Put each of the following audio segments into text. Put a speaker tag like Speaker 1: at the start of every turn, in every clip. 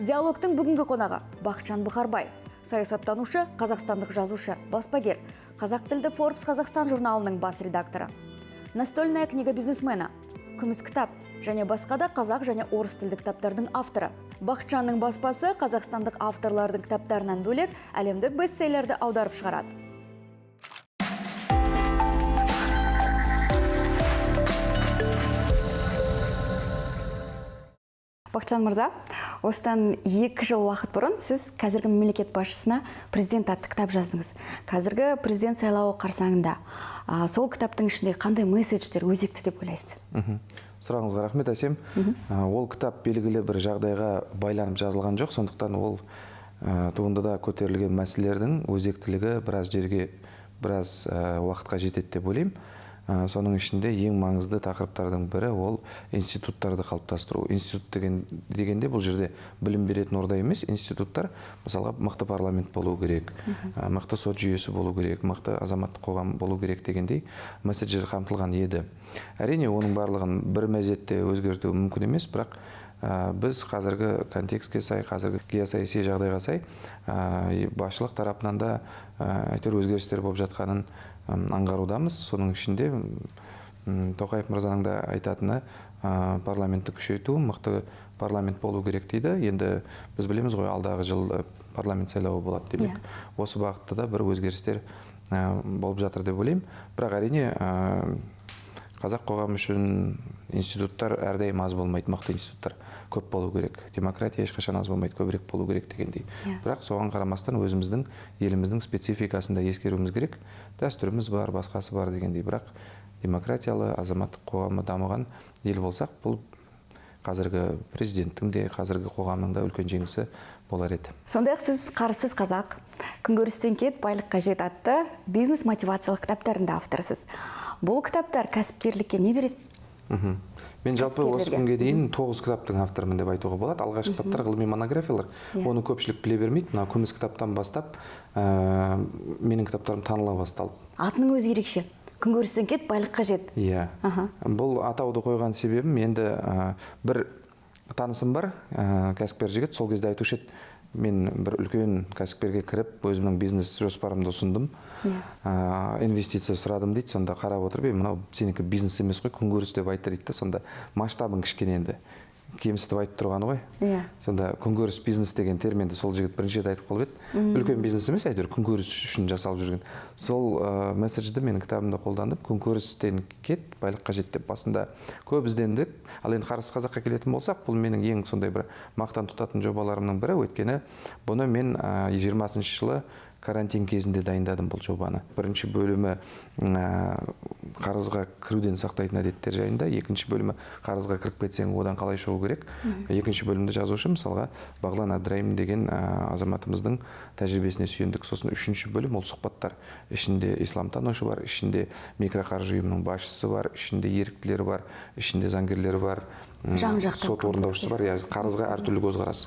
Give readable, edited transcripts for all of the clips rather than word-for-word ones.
Speaker 1: Диалогтың бүгінгі қонағы Бақытжан Бұхарбай, саясаттанушы, қазақстандық жазушы, баспагер, қазақ тілді Forbes Қазақстан журналының бас редакторы. Настольная книга бизнесмена, Күміс кітап және басқа да қазақ және орыс тілді кітаптардың авторы. Бақытжанның баспасы қазақстандық авторлардың кітаптарынан бөлек әлемдік бестселлерді аударып шығарады. Бақытжан мырза, осыдан 2 жыл уақыт бұрын сіз қазіргі мемлекет басшысына «Президент» атты кітап жаздыңыз. Қазіргі президент сайлауы қарсаңында сол кітаптың ішінде қандай месседждер өзекті деп ойлайсыз?
Speaker 2: Сұрағыңызға рахмет, Әсем. Ол кітап белгілі бір жағдайға байланып жазылған жоқ, сондықтан ол туындыда көтерілген мәселелердің өзектілігі біраз жерге, біраз уақытқа жетеді деп ойлаймын. Соның ішінде ең маңызды тақырыптардың бірі ол институттарды қалыптастыру. Институт дегенде бұл жерде білім беретін орда емес, институттар, мысалға, мықты парламент болу керек, мықты сот жүйесі болу керек, мықты азаматтық қоғам болу керек дегендей месседждер қамтылған еді. Әрине, оның барлығын бір мезетте өзгерту мүмкін емес, бірақ біз қазіргі контекстке сай, қазіргі геосаяси жағдайға сай басшылық тарапынан да әйтеуір өзгерістер болып жатқанын аңғарудамыз. Соның ішінде Тоқаев мырзаның да айтатыны парламентті күшейту, мықты парламент болу керек дейді. Енді біз білеміз ғой, алдағы жыл парламент сайлауы болады, демек, осы бағытта да бір өзгерістер болып жатыр деп ойлаймын. Бірақ, әрине, қазақ қоғамы үшін институттар әрдайым аз болмайды, мықты институттар көп болу керек, демократия ешқашан аз болмайды, көбірек болу керек дегендей. Бірақ соған қарамастан өзіміздің еліміздің спецификасын да ескеруіміз керек, дәстүріміз бар, басқасы бар дегендей. Бірақ демократиялы, азаматтық қоғамы дамыған ел болсақ, бұл қазіргі президенттің де, қазіргі қоғамның да үлкен жеңісі болар еді.
Speaker 1: Сондай ақ сіз «Қарызсыз қазақ», «Күнкөрістен кет, байлыққа жет» атты бизнес мотивациялық кітаптардың да авторысыз. Бұл кітаптар кәсіпкерлікке не береді?
Speaker 2: Мен жалпы осы
Speaker 1: Кәсіпкерлерге.
Speaker 2: күнге дейін тоғыз кітаптың авторымын деп айтуға болады. Алғашқы кітаптар ғылыми монографиялар, оны көпшілік біле бермейді. Мына Күміс кітаптан бастап менің кітаптарым таныла басталды.
Speaker 1: Атының өзі ерекше: «Күнкөрістен кет, байлыққа жет».
Speaker 2: Иә. Бұл атауды қойған себебім енді бір танысым бар, кәсіпкер жігіт, сол кезде айтушы еді: мен бір үлкен кәсіпкерге кіріп, өзімнің бизнес жоспарымды ұсындым, инвестиция сұрадым дейді. Сонда қарап отырып: «Ей, мынау сенікі бизнес емес қой, күнкөріс», – деп айтты дейді да. Сонда масштабын кішкене енді кемсітіп айтып тұрғаны ғой. Сонда күнкөріс бизнес деген терминді сол жігіт бірінші рет айтып қалып еді. Үлкен бизнес емес, әйтеуір күнкөріс үшін жасалып жүрген. Сол месседжді менің кітабымда қолдандым: күнкөрістен кет, байлыққа жет деп. Басында көп іздендік. Ал енді «Қарызсыз қазаққа» келетін болсақ, бұл менің ең сондай бір мақтан тұтатын жобаларымның бірі, өйткені бұны мен 20-жылы карантин кезінде дайындадым бұл жобаны. Бірінші бөлімі қарызға кіруден сақтайтын әдеттер жайында, екінші бөлімі қарызға кіріп кетсең, одан қалай шығу керек. Екінші бөлімді жазушы, мысалға, Бағлан Әбдірайым деген азаматымыздың тәжірибесіне сүйендік. Сосын үшінші бөлім ол сұхбаттар. Ішінде исламтанушы бар, ішінде микроқаржы ұйымының басшысы бар, ішінде еріктілер бар, ішінде заңгерлер бар,
Speaker 1: Жан-жақты
Speaker 2: сот орындаушысы бар. Иә, қарызға әртүрлі көзқарас,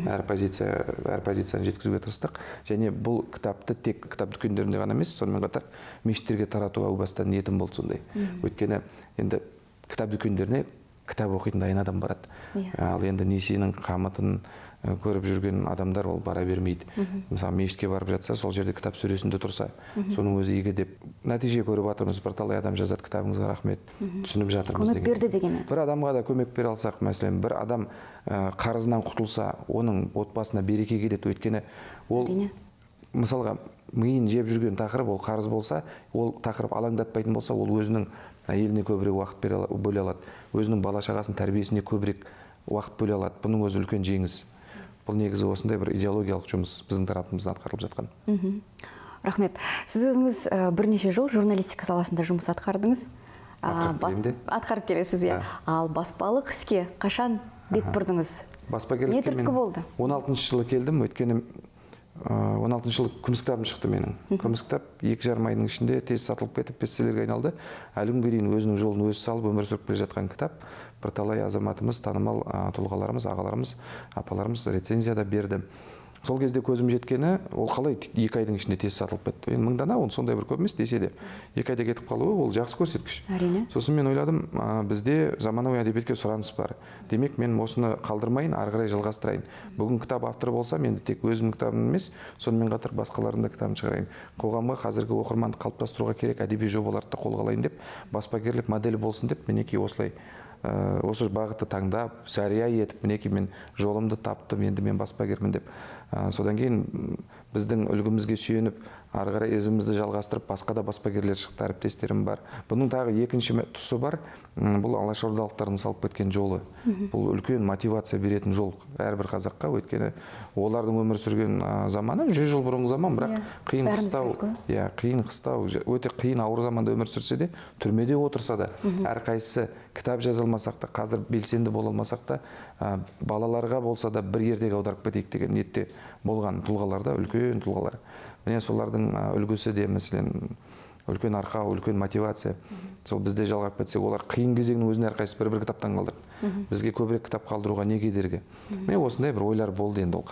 Speaker 2: әр позиция, әр позицияны жеткізуге тырыстық. Және бұл кітапты тек кітап дүкендерінде ғана емес, сонымен қатар мешіттерге тарату әу бастан ниетім болды сондай, өйткені енді кітап дүкендеріне кітап оқитын дайын адам барады. Ал енді несиенің қамытын көріп жүрген адамдар ол бара бермейді. Мысалы, мешітке барып жатса, сол жерде кітап сөресінде тұрса, соның өзі игі деп. Нәтиже көріп жатырмыз, бірталай адам жазады: «Кітабыңызға рахмет, түсініп жатырмыз»
Speaker 1: Көмек
Speaker 2: деген.
Speaker 1: берді дегені.
Speaker 2: Бір адамға да көмек бере алсақ, мәселен, бір адам қарызынан құтылса, оның отбасына береке келеді, өйткені ол мысалға, миын жеп жүрген тақырып ол қарыз болса, ол тақырып алаңдатпайтын болса, ол өзінің әйеліне көбірек уақыт бөле алады, өзінің бала шағасының тәрбиесіне көбірек уақыт бөле алады. Бұның өзі үлкен жеңіс. Бұл негізі осындай бір идеологиялық жұмыс біздің тарапымыздан атқарылып жатқан.
Speaker 1: Рахмет. Сіз өзіңіз бірнеше жыл журналистика саласында жұмыс атқардыңыз.
Speaker 2: Атқарып келемін де.
Speaker 1: Атқарып келесіз, иә.
Speaker 2: Да.
Speaker 1: Ал баспалық іске қашан бет бұрдыңыз?
Speaker 2: Баспагерлікке
Speaker 1: Не түрткі
Speaker 2: мен
Speaker 1: болды?
Speaker 2: 16 жылы келдім, өйткені 16 жылы Күміс кітабым шықты менің. Күміс кітап 2,5 айдың ішінде тез сатылып кетіп, бестселлерге айналды. Әлі күнге дейін өзінің жолын өзі салып, өмір сүріп келе жатқан кітап. Бірталай азаматымыз, танымал тұлғаларымыз, ағаларымыз, апаларымыз рецензия да берді. Сол кезде көзім жеткені, ол қалай 2 айдың ішінде тез сатылып кетті. Енді 1000 дана, ол сондай бір көп емес десе де, 2 айда кетіп қалуы ол жақсы көрсеткіш.
Speaker 1: Әрине.
Speaker 2: Сосын мен ойладым, бізде заманауи әдебиетке сұраныс бар. Демек, мен осыны қалдырмайын, ары қарай жалғастырайын. Бүгін кітап авторы болсам, енді тек өзімнің кітабым емес, сонымен қатар басқалардың да кітабын шығарайын. Қоғамға қазіргі оқырманды қалыптастыруға керек әдеби жобаларды да қолға алайын деп, баспагерлік модель болсын деп, мінекей осылай осы бағытты таңдап, жария етіп, мінекей мен жолымды таптым, енді мен баспагермін деп. Содан кейін біздің үлгімізге сүйеніп, ары қарай ізімізді жалғастырып, басқа да баспагерлер шықты, әріптестерім бар. Бұның тағы екінші тұсы бар, бұл алашордалықтардың салып кеткен жолы. Бұл үлкен мотивация беретін жол әрбір қазаққа, өйткені олардың өмір сүрген заманы 100 жыл бұрынғы заман, бірақ қиын қыстау, иә, қиын қыстау, өте қиын ауыр заманда өмір сүрсе де, түрмеде отырса да, әрқайсысы кітап жаза алмасақ та, қазір белсенді бола алмасақ та, балаларға болса да бір ертегі аударып кетейік деген ниетте болған тұлғалар да, үлкен тұлғалар. Міне солардың үлгісі де, мәселен, үлкен арқау, үлкен мотивация. Сол бізде жалғап кетсек, олар қиын кезеңнің өзіне әрқайсысы бір-бір кітаптан қалдырды. Бізге көбірек кітап қалдыруға не кедергі? Міне осындай бір ойлар болды енді. Ол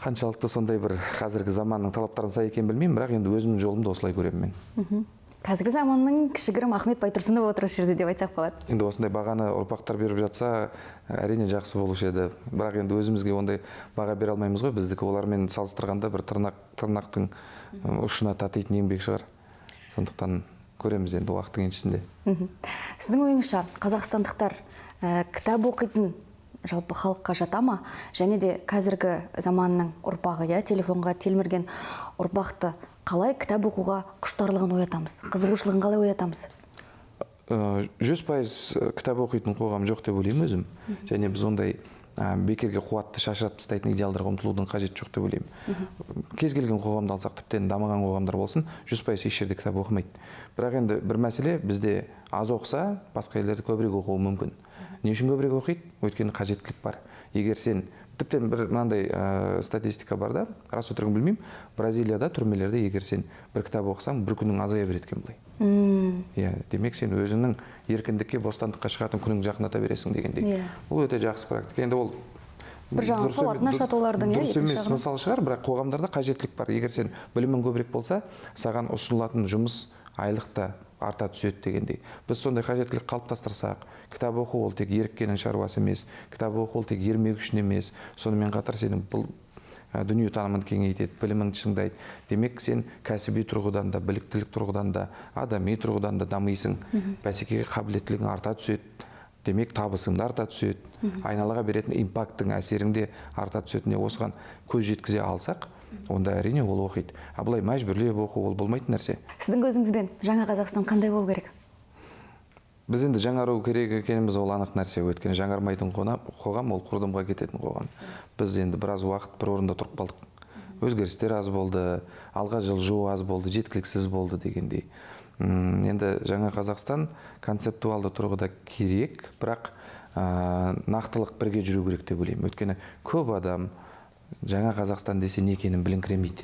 Speaker 2: қаншалықты сондай бір қазіргі заманның талаптарына сай екенін білмеймін, бірақ енді өзімнің жолымды осылай көремін мен.
Speaker 1: Қазіргі заманның кішігірім Ахмет Байтұрсынов отыр осы жерде деп айтсақ болады.
Speaker 2: Енді осындай бағаны ұрпақтар беріп жатса, әрине жақсы болушы еді. Бірақ енді өзімізге ондай баға бере алмаймыз ғой. Біздікі олармен салыстырғанда бір тырнақтың ұшына татитын еңбек шығар. Сондықтан көреміз енді уақыттың еншісінде.
Speaker 1: Сіздің ойыңызша, қазақстандықтар кітап оқитын жалпы халыққа жата ма? Және де қазіргі заманның ұрпағы, телефонға телмірген ұрпақты қалай кітап оқуға құштарлығын оятамыз? Қызығушылығын қалай оятамыз?
Speaker 2: 100% кітап оқитын қоғам жоқ деп ойлаймын өзім. Және біз ондай бекерге қуатты шашыратып тастайтын идеалдарға ұмтылудың қажеті жоқ деп ойлаймын. Кез келген қоғамды алсақ, тіптен дамыған қоғамдар болсын, 100% еш жерде кітап оқымайды. Бірақ енді бір мәселе, бізде аз оқыса, басқа елдерде көбірек оқуы мүмкін. Не үшін көбірек оқиды? Өйткені қажеттілік бар. Егер сен тіптен бір мынандай статистика бар да, рас өтірігін білмеймін, Бразилияда түрмелерде егер сен бір кітап оқысаң, бір күнің азая береді екен былай. Иә, демек сен өзіңнің еркіндікке, бостандыққа шығатын күнің жақындата бересің дегендей. Бұл өте жақсы практика. Енді ол
Speaker 1: бір жағынан сауатын ашады олардың,
Speaker 2: дұрыс
Speaker 1: екінші
Speaker 2: емес
Speaker 1: жағынан.
Speaker 2: мысал шығар, бірақ қоғамдарда қажеттілік бар. Егер сен білімің көбірек болса, саған ұсынылатын жұмыс айлық та арта түседі дегендей. Біз сондай қажеттілік қалыптастырсақ, кітап оқу ол тек еріккеннің шаруасы емес, кітап оқу ол тек ермек үшін емес, сонымен қатар сенің бұл дүние танымын кеңейтеді, біліміңді шыңдайды. Демек, сен кәсіби тұрғыдан да, біліктілік тұрғыдан да, адами тұрғыдан да дамисың. Бәсекеге қабілеттілігің арта түседі. Демек, табысың да арта түседі. Айналаға беретін импакттың әсерің де арта түседі. Міне осыған көз жеткізе алсақ, онда әрине ол оқиды. А былай мәжбүрлеп оқу ол болмайтын нәрсе.
Speaker 1: Сіздің көзіңізбен жаңа Қазақстан қандай болу керек?
Speaker 2: Біз енді жаңару керек екеніміз ол анық нәрсе. Өйткені жаңармайтын қоғам ол құрдымға кететін қоғам. Біз енді біраз уақыт бір орында тұрып қалдық. Өзгерістер аз болды, алға жылжу аз болды, жеткіліксіз болды дегендей. Енді жаңа Қазақстан концептуалды тұрғыда керек, бірақ нақтылық бірге жүру керек деп ойлаймын. Өйткені көп адам жаңа Қазақстан десе не екенін біліңкіремейді.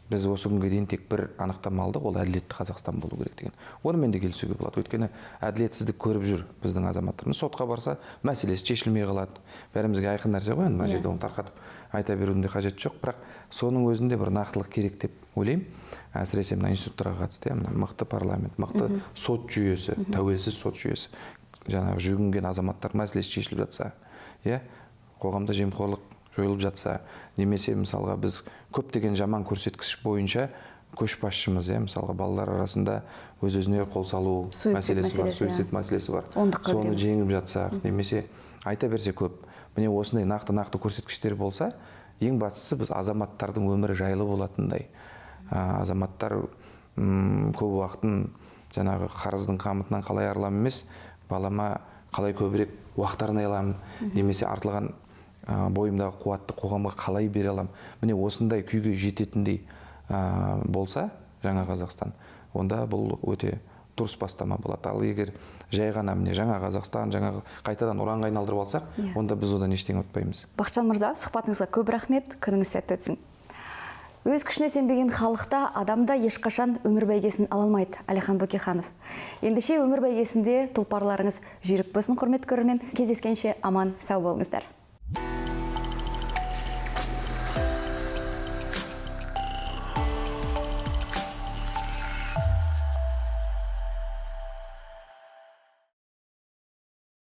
Speaker 2: Біз осы күнге дейін тек бір анықтама алдық, ол әділетті Қазақстан болу керек деген. Онымен де келісуге болады. Өйткені әділетсіздік көріп жүр біздің азаматтарымыз. Сотқа барса, мәселесі шешілмей қалады. Бәрімізге айқын нәрсе ғой, енді мына жерде оны тарқатып айта берудің де қажеті жоқ. Бірақ соның өзінде бір нақтылық керек деп ойлаймын. Әсіресе мына институттарға қатысты, мына мықты парламент, мықты сот жүйесі, тәуелсіз сот жүйесі, жаңағы жүгінген азаматтар мәселесі шешіліп жатса, қоғамда жемқорлық жойылып жатса, немесе мысалға біз көптеген жаман көрсеткіш бойынша көшбасшымыз, мысалға балалар арасында өз-өзіне қол салу
Speaker 1: Суицид
Speaker 2: мәселесі бар,
Speaker 1: мәселесі,
Speaker 2: суицид мәселесі бар.
Speaker 1: Ондыққа
Speaker 2: Соны
Speaker 1: кіреміз.
Speaker 2: жеңіп жатсақ, немесе айта берсе көп. Міне осындай нақты-нақты көрсеткіштер болса, ең бастысы біз азаматтардың өмірі жайлы болатындай. Азаматтар көп уақытын жаңағы қарыздың қамытынан қалай арыламын емес, балама қалай көбірек уақыт арнай аламын, немесе артылған бойымдағы қуатты қоғамға қалай бере аламын. Міне осындай күйге жететіндей болса жаңа Қазақстан, онда бұл өте дұрыс бастама болады. Ал егер жай ғана міне жаңа Қазақстан, жаңа қайтадан ұранға айналдырып алсақ, онда біз одан ештеңе ұтпаймыз.
Speaker 1: Бақытжан мырза, сұхбатыңызға көп рахмет, күніңіз сәтті өтсін. Өз күшіне сенбеген халықта адамда ешқашан өмір бәйгесін ала алмайды. Әлихан Бөкейханов. Ендеше өмір бәйгесінде тұлпарларыңыз жүйрік болсын, құрметті көрермен. Кездескенше аман сау болыңыздар.